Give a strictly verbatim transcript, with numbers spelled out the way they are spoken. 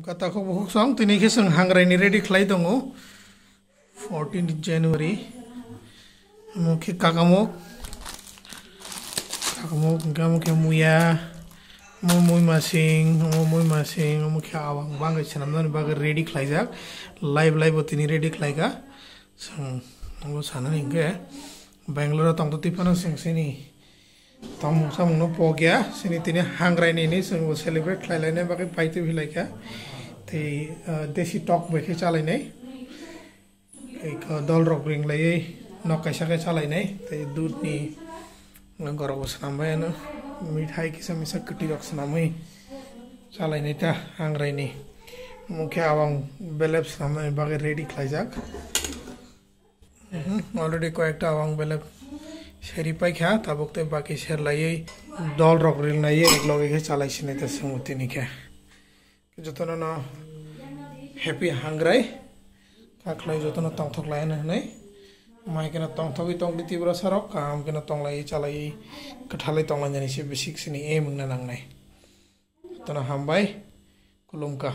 Kata kok bukhuk song tini khe chwng hangrai ni ready khlai tongo. Fourteenth January. Omo khe kakamuk. Kakamuk hwnkhe omo khe muya. Omo mui masing, omo mui masing, omo khe awang bangwi swnamnani bagwi ready khlaijak. Live live bo tini ready khlaika. Chwng omo sanani hwnkhe Bangalore o tongtwtwi phano chwng chini tongmung samungno pokya, chini tini hangrai nini chwngbo celebrate khlai laina bagwi paitwi phi laikha. Tei, ah, desi tok bai khe chalainai. Tei ko dol rok ring laiwi nok kaisa khe chalainai. Tei dudh ni gorok bo swnam bai ano. Mithai kisa misa kwtwi rok swnamwi chalainai ta hangrai ni. Omo khe awang belep swnamnani bagwi ready khlaijak. Mhm, already koyekta awang belep seri paikha, tabuk tei baki ser laiwi dol rok ring laiwi ek loge khe chalai sinai ta chwng tini khe. Jotono no happy hangrai, kakhlai jotono tongthok lai hwnwi. Mai kheno tongthogwi tongdi Tiprasa rok, kaham kheno tonglai chalai kwthalai tonglainani se bwswk sini aim wngna nangnai. Jotono hambai, khulumkha.